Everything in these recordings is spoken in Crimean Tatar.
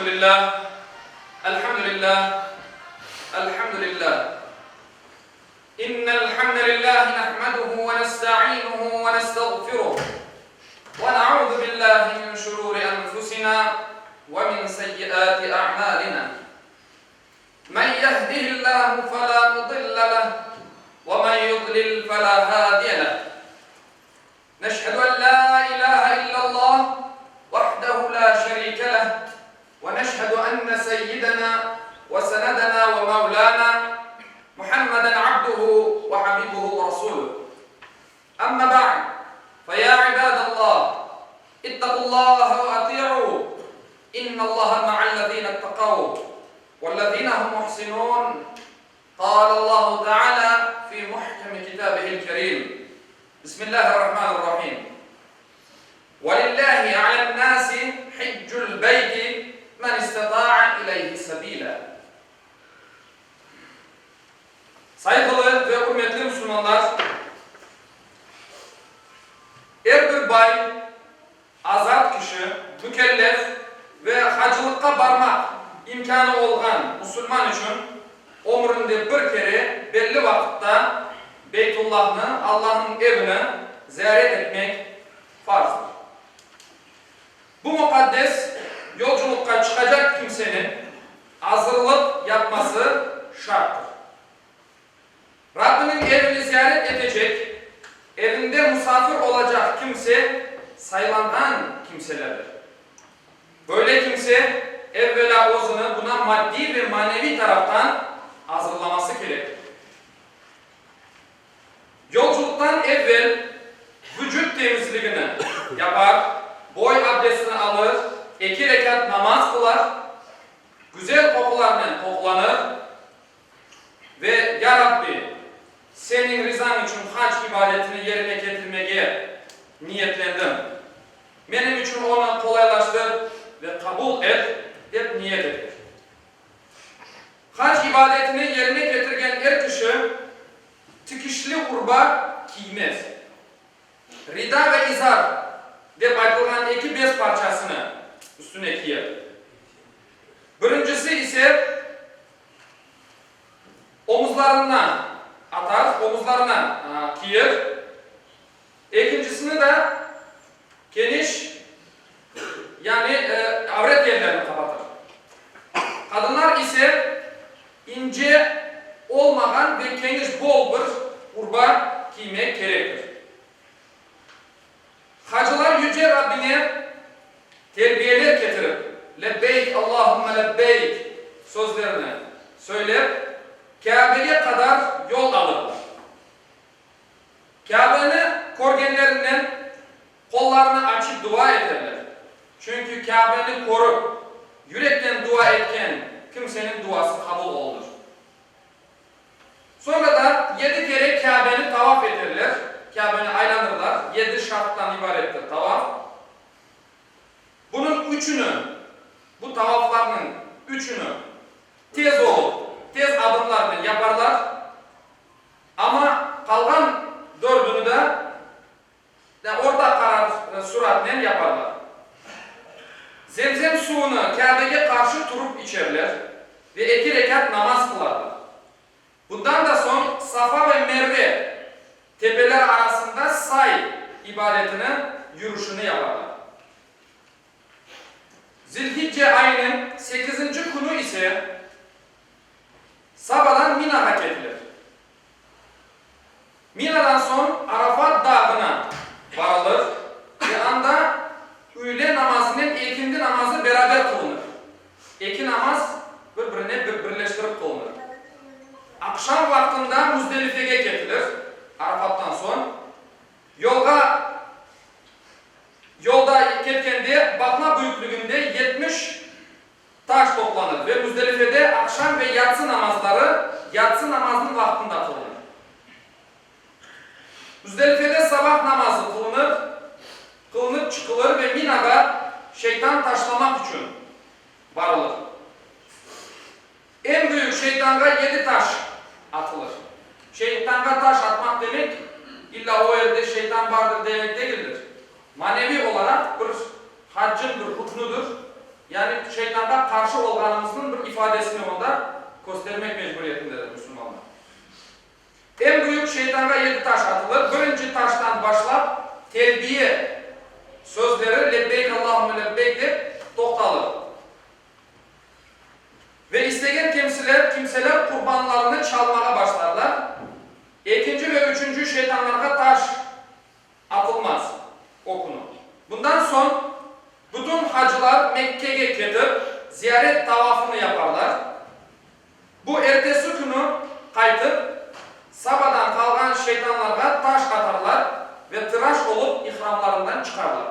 Elhamdülillah, elhamdülillah, elhamdülillah. İnnel hamdelillâhi nahmeduhu ve nestainuhu ve nestağfiruh ve nauzu billahi min şururi enfusina ve min seyyiati a'malina. Men yehdihillahu felâ mudille leh ve men yudlil felâ hâdiye leh. Neşhedü en lâ ilâhe illallah vahdehu lâ şerîke leh ve neşhedü enne seyyidena ve senedena ve mevlâna Muhammeden abduhu ve habibuhu ve rasuluh. Amma ba'd, fe ya ibadallah, ittaqullaha ve ati'u, innallaha ma'allezîne ittekav, vellezîne hum muhsinûn. Qâlallahu teâlâ fî muhkemi kitâbihil kerîm, Bismillâhirrahmânirrahîm, Velillâhi alen-nâsi hiccul beyti men istatâ'a ileyhi sebîlâ. Sayğılı ve ürmetli musulmanlar, er bir bay, azat kişi, mükellef ve hacılıqqa barmaq imkânı olğan musulman içün ömründe bir kere belli vaqıtta Beytullahnı, Allahnıñ evini, ziyaret etmek farzdır. Bu muqaddes yolculıqqa çıqacaq kimseniñ azırlıq yapması şarttır. Rabbiniñ evini ziyaret etecek, evinde musafir olacaq kimse saylanğan kimselerdir. Böyle kimse evvelâ özüni buna maddiy ve maneviy taraftan azırlaması kerektir. Yolculıqtan evvel vücut temizligini yapar, boy abdestini alır, eki rekât namaz qılar, güzel qoqularnen qoqulanır ve Ya Rabbi, Seniñ rizañ içün hac ibadetini yerine ketirmege niyetlendim. Menim içün onı qolaylaştır ve qabul et, dep niyet eter. Hac ibadetini yerine ketirgen er kişi tikişli urba kiymez. Rida ve izar dep aytılğan eki bez parçasını üstüne kiyer. Birincisi ise omuzlarına atar, omuzlarına kiyer, ekincisini de keniş, yani avret yerlerini qapatır. Qadınlar ise ince olmağan ve keniş bol bir urba kiymek kerektir. Hacılar Yüce Rabbine telbiyeler ketirip, Lebbeyk, Allahümme lebbeyk sözlerini söylep, Kâbege qadar yol alırlar. Kâbeni körgenlerinden qollarını açıp dua eterler. Çünki Kâbeni körip, yürekten dua etken kimseniñ duası qabul olunır. Soñra da yedi kere Kâbeni tavaf eterler, Kâbeni aylanırlar, yedi şarttan ibarettir tavaf. Bunıñ üçüni, bu tavaflarnıñ üçüni tez olıp, tez adımlarnen yaparlar, amma qalğan dördüni de orta qarar suratnen yaparlar. Zemzem suvunı Kâbege qarşı turıp içerler ve eki rekât namaz qılarlar. Bundan da soñ Safa ve Merve tepeleri arasında say ibadetini, yürüşini yaparlar. Zilhicce ayınıñ sekizinci künü ise sabadan Minağa ketilir. Minadan soñ Arafat dağına barılır ve anda üyle namazınen ekindi namazı beraber qılınır. Eki namaz bir-birine birleştirip qılınır. Aqşam vaqtında Müzdelifege ketilir, Arafattan soñ. Yolğa yolda ketkende baqla büyüklüginde 70 Taş toplanır ve Müzdelifede aqşam ve yatsı namazları yatsı namazınıñ vaqtında qılınır. Müzdelifede sabah namazı qılınır, qılınıp çıqılır ve Minağa şeytan taşlamaq içün barılır. Eñ büyük şeytanğa yedi taş atılır. Şeytanğa taş atmaq demek, illa o yerde şeytan bardır demek degildir. Maneviy olaraq bir haccın bir ruknudır. Yani şeytanğa qarşı olğanımıznıñ bir ifadesini onda köstermek mecburiyetindedir musulmanlar. Eñ büyük şeytanğa yedi taş atılır. Birinci taştan başlap telbiye sözleri Lebbeyk Allahümme lebbeyk dep toqtalır. Ve istegen kimseler, kimseler qurbanlarını çalmağa başlarlar. Ekinci ve üçünci şeytanlarğa taş atılmaz o künü. Bundan soñ bütün hacılar Mekkege ketip, ziyaret tavafını yaparlar. Bu ertesi künü qaytıp, Sabadan qalğan şeytanlarğa taş atarlar ve tıraş olıp ihramlarından çıqarlar.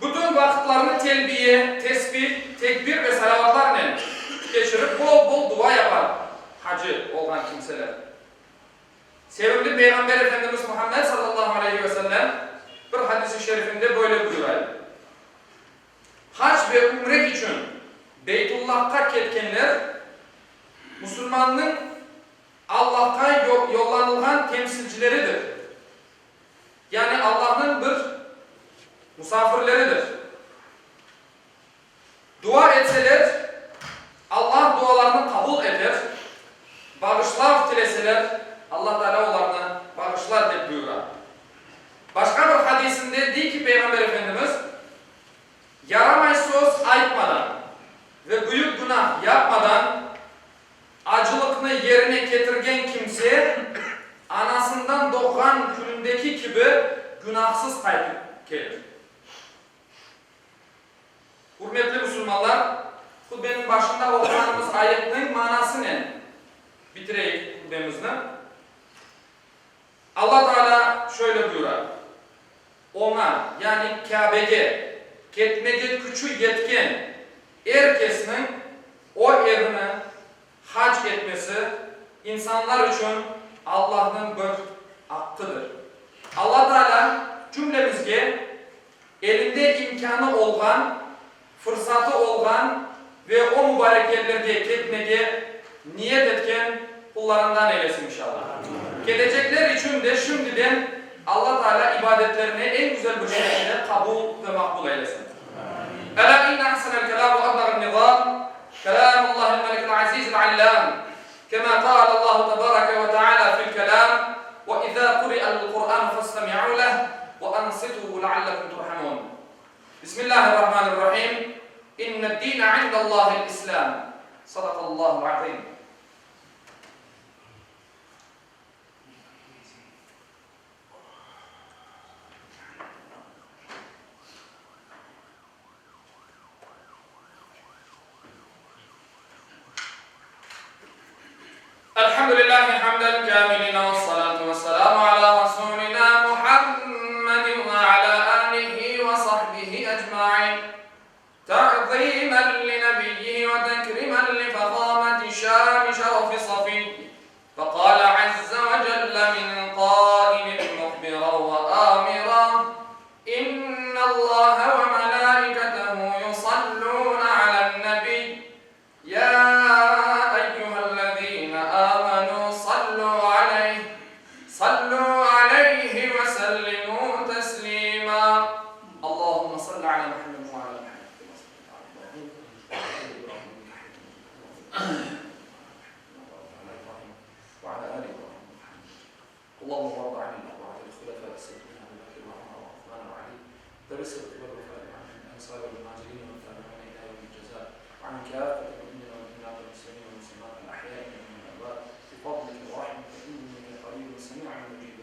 Bütün vaqıtlarını telbiye, tesbih, tekbir ve salavatlarnen keçirip, bol-bol dua yapar hacı olğan kimseler. Sevimli Peyğamber Efendimiz Muhammed sallallahu aleyhi ve sellem bir hadis-i şerifinde böyle buyuray, Hac ve ümre içün Beytullahqa ketkenler, musulmannıñ Allahqa yollanılğan temsilcileridir, yani Allahnıñ bir musafirleridir. Dua etseler, Allah dualarını qabul eter, bağışlav tileseler, Allah Teala olarnı bağışlar, dep buyura. Başqa bir hadisinde dey ki, Peyğamber Efendimiz, Yaramay söz aytmadan ve büyük günah yapmadan acılıqnı yerine ketirgen kimse, anasından doğğan künündeki kibi günahsız qaytıp kelir. Ürmetli musulmanlar, hutbeniñ başında oquğanımız ayetniñ manasınen bitireyik hutbemizni. Alla Teala şöyle buyura, Oña, yani Kâbege, ketmege küçü yetken er kesniñ o evni hac etmesi insanlar içün Allahnıñ bir aqqıdır. Alla Teala cümlemizge elinde imkânı olğan, fırsatı olğan ve o mübarek yerlerge ketmege niyet etken qullarından eylesin inşallah. Kelecekler içün de şimdiden Alla Teala ibadetlerini eñ güzel bir şekilde qabul ve maqbul eylesin. Elâ inne ahsenel kelâm ve eblağen nizâm kelâmullâhil melikil azîzil allâm kemâ kâlellâhu tebâreke ve teâlâ fil kelâm ve izâ kuri'el Kur'ânu festemi'û leh ve ansitû leallekum turhamûn. Bismillâhirrahmânirrahîm. İnned-dîne indellâhil İslâm. Sadakallâhul azîm. Elhamdülillahi hamden kâmilin vessalâtu vesselâmu alâ rasûlinâ Muhammedin ve alâ âlihi ve sahbihi ecmaîn. Ta'zîmen li nebiyyihi ve tekrimen li fehâmeti şâni şerefi safiyy. Feqâle azze ve celle min qâilin muhbiran ve âmiran, İnnallâhe ve melâiketehu yusallûne alen-nebiy, yâ eyyühellezîne âmenû sallû aleyh, sallû aleyhi ve sellimû teslîmâ. Allahümme salli alâ Muhammed ve alâ Muhammed kemâ sallayte alâ İbrahîm ve alâ âli İbrahîm inneke hamîdun mecîd.